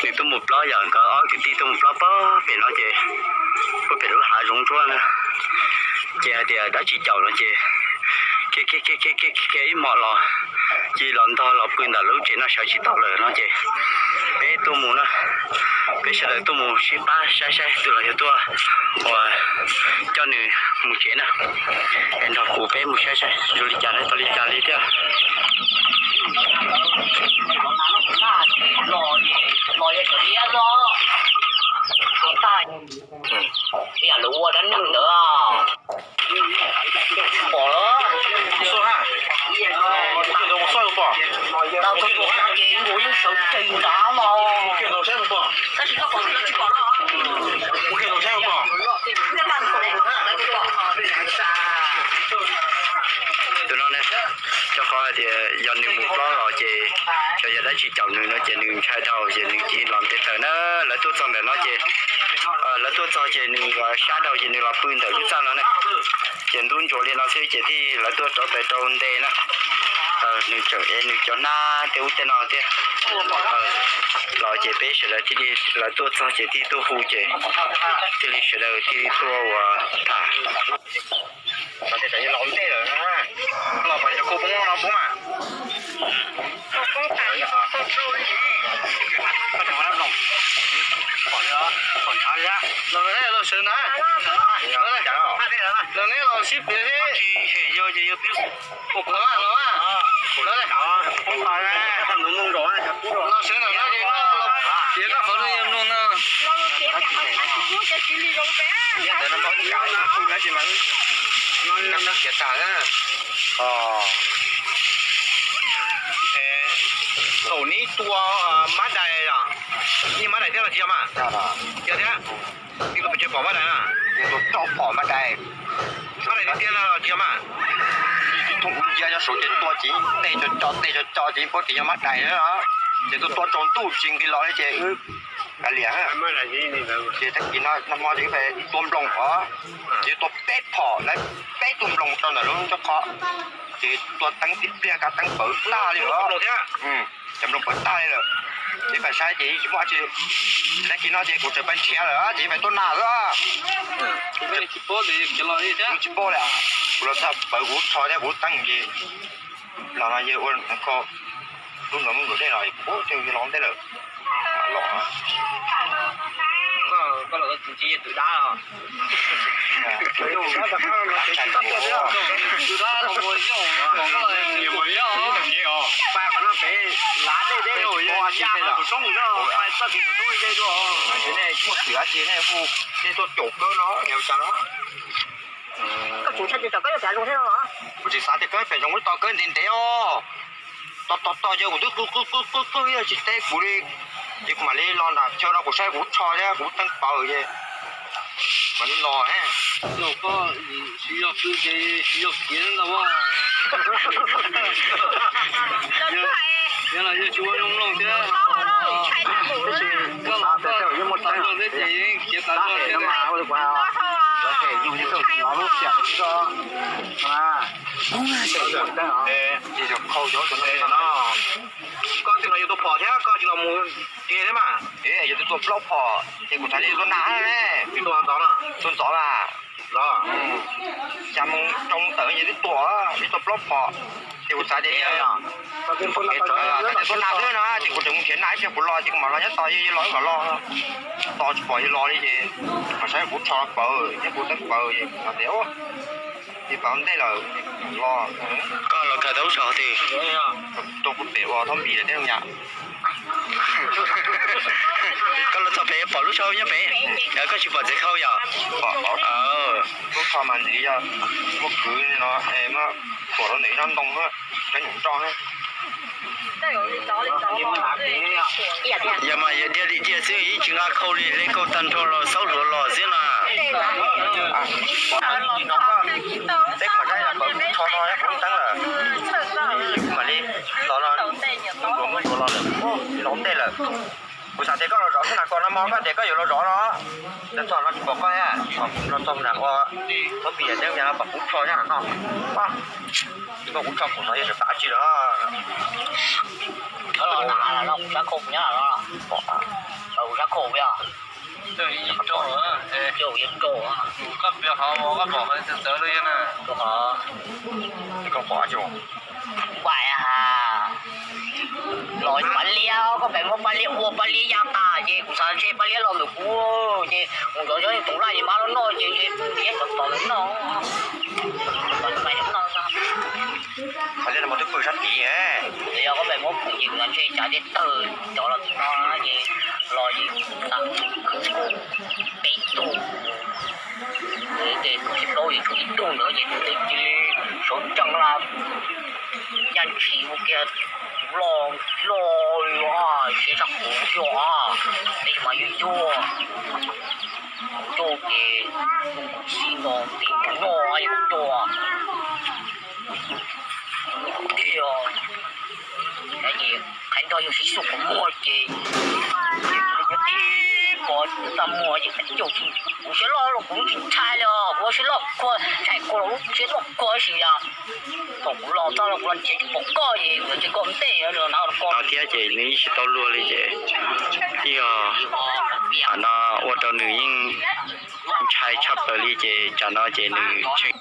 Nws tuaj mus plob, yog nkawd ob kwv tij tuaj mus plob pem no ces, pem lub hav zoov ntsuab na, ces hais tias dab tsi caum no ces, khiav ib hmos los, cia li los ntog los pw ntawm lub tsev no sawv tsis tau lawm no ces, peb tuaj mus na, peb sawv daws tuaj mus sib pab saib saib tus los yog tuaj ua coj nws mus tsev na. Es nrog kuv peb mus saib saib zoo li cas, tau li cas li thiab. Ua dab neeg ntawd. Pom lawm. Mus kiag nraud mus xauj pom. Ces nkaus yeej sawv tsees nrad no. Mus kiag nraud saib mus pom. Tab sis koj pom kuv tsis pom no. Mus kiag nraud saib mus pom. Tus no ne, rau qhov hais tias yog nws mus plob los ces, yog yog dab tsi caum nws no ces nws ntshai dhau ces nws cia li los nte taws na. Lawv tuaj txog ntawm no ces, lawv tuaj txog ces nws sab dhau ces nws los pw ntawm lub txaj no na. Ces ntub ntsuav li no xwb ces thiaj lawv tuaj rauv taws rau nte na. Nws tseem ev nws cov hnab tej ub tej no thiab. Los ces peb sawv daws thiaj li, lawv tuaj txog ces thiaj tuaj hu ces thiaj li sawv daws thiaj li tuaj ua tham. Los ntej lawm, los pom cov kua poob no poob mas. Los neb los sawv na, los neb los sib piav thiab. Los mas los mas, los sawv ntawm no ces koj los piav koj qhov no yog mloog no. Thaum neb tua mab dais, yeej mab dais thiab los tsis yog mas? Yog thiab. Pom mab dais na, mab dais tiag tiag los tsis yog mas? Thooj kuv cia nyob saud ces tua ces tej co co tej co co ces puab tias yog mab dais na. Ces tuaj tua tsaus ntuj tsis nqis los li ces wb kav liam. Ces tag kis no nag hmo ces wb tua nploos os. Ces tua peb phom lawv peb tug nploos rau ntawm lub ncauj qhov. Ces tua teeb tib pliag kab teeb pawv tag li lawm. Cov nploos pawv tag li lawm. Ces pab saib ces tsis muaj dab tsi. Tag kis no ces kuv tseem pais nrhiav lawm ces pais tuaj nag lawm. Kuv tsis paub li, kuv los txog pawv kuv tsho thiab kuv teeb ces los no yawg ua kho lub nkaus muab nkaus dej los kuv los ntej lawm. Los, koj los tus tsis yog tus dab los? Tus dab los ua yog, koj los tus dab os. Pais qhov no pem lav dej deb, yog ya tus roob no pais txoj kev tus roob dej dua. Nej muaj xwm dab tsi nej hu, nej tuaj caum kawb no yog cas no? Koj tsis ntshai tias koj yuav pem zoo thiab no los? Kuv tsis xav tias kawb pem zoo, tos kawb ntev ntev os. Tos tos tos ces kuv twb qw qw qw qw qw yog tsis teb kuv li. Ces kuv mam li los nram chaw no kuv saib kuv tsho thiab kuv teeb pawv ces mam li los. Yog koj tsis yog qw ces tsis yog kiav ntag. Yog los yog tsis ua zoo mloog thiab. Koj los koj tau zoo thiab ces yeej kiav tas zog thiab. Koj tij no yog tua phom thiab koj tsis los mus ke thiab mas? Yog tus tua plaub phom ces kuv xav tias tua nag ne. Tua ntxov mas. Xya moo rau moo tawm ces twb tua, twb tua plaub phom. Ces kuv xav tias, xav tias tua nag xwb no ces kuv tseem mus nrhiav nag ib pliag kuv los ces kuv mam los nyob tos yawg los wb mam los. Tos tsis pom yawg los li ces mam saib kuv tsho pawv thiab kuv teeb pawv ces kuv xav tias, ces pawv ntej lawm los. Koj los khaws tau lub tsho twg? Tua kuv pem ua Thob Npis lawm thiab yom. Koj los txog pem pom lub tsho nyob pem, koj tsis pom txiv khau yom? Pom. Lub tsho mas nws yog muaj kwv no, muab khuam rau ntawm ib tsob ntoo, cov nyuam nroj. Yog mas yog diaj li diaj xwb, ib tsis nqa khau li, hle khau tag nrho los xaub hluav los xwb no. Peb pom saib pawv kuv tsho no kuv teeb lawm. Kuv mam li los no, kuv los los lawm, los ntej lawm. Kuv xav tias koj los zov xwb na, koj no mo koj tias koj yuav los zov no. Los txog no tsis pom koj thiab, los txog nram ua Thob Npis thiab no pom kuv tsho nyob no. Koj kuv tsho kuv no yog tsis tas tsi lawm. Pom. Koj piav qhov koj pom qhov txawv txawv li na. Koj pom, los Paj Liab, koj pem muab Paj Liab ua Paj Liab ya tas ces kuv xav ntshe Paj Liab los ntawm kuv ces kuv zov zov tus laj ces npaj los noj ces ntshe kuv ntiav tom tom los noj. Paj Liab no twb pw sab tid. Yog koj pem muab pum ces kuv xav ntshe cav tej tawg cov los no ces los ces kuv xav khwv peb tug. Ces tus tsis paub ces tshuav ib tug ntawd ces tus ntawd cia li sawv tsees los ya ntshis ua kiag loj loj li siab tshaj qub thiab. Peb mas yuag yuag, kuv coj ces kuv xib nto nti kuv noj es kuv coj tiag. Ces qhov nrog yus sib xub qhov muag ces nyob tib pov txaj muag ces kuv siab loj los kuv tsis ntshai li os, kuv siab loj khuag ntshai khuag los lub siab loj khuag tab sis yog thaum kuv los txog los kuv los nrhiav tsis pom koj ces kuv los nrhiav koj ntej los na koj no thiab ces nws yeej tsis tau luag li ces yog no ua rau nws yeej ntshai tshaj plaws li ces tsam no ces nws tshee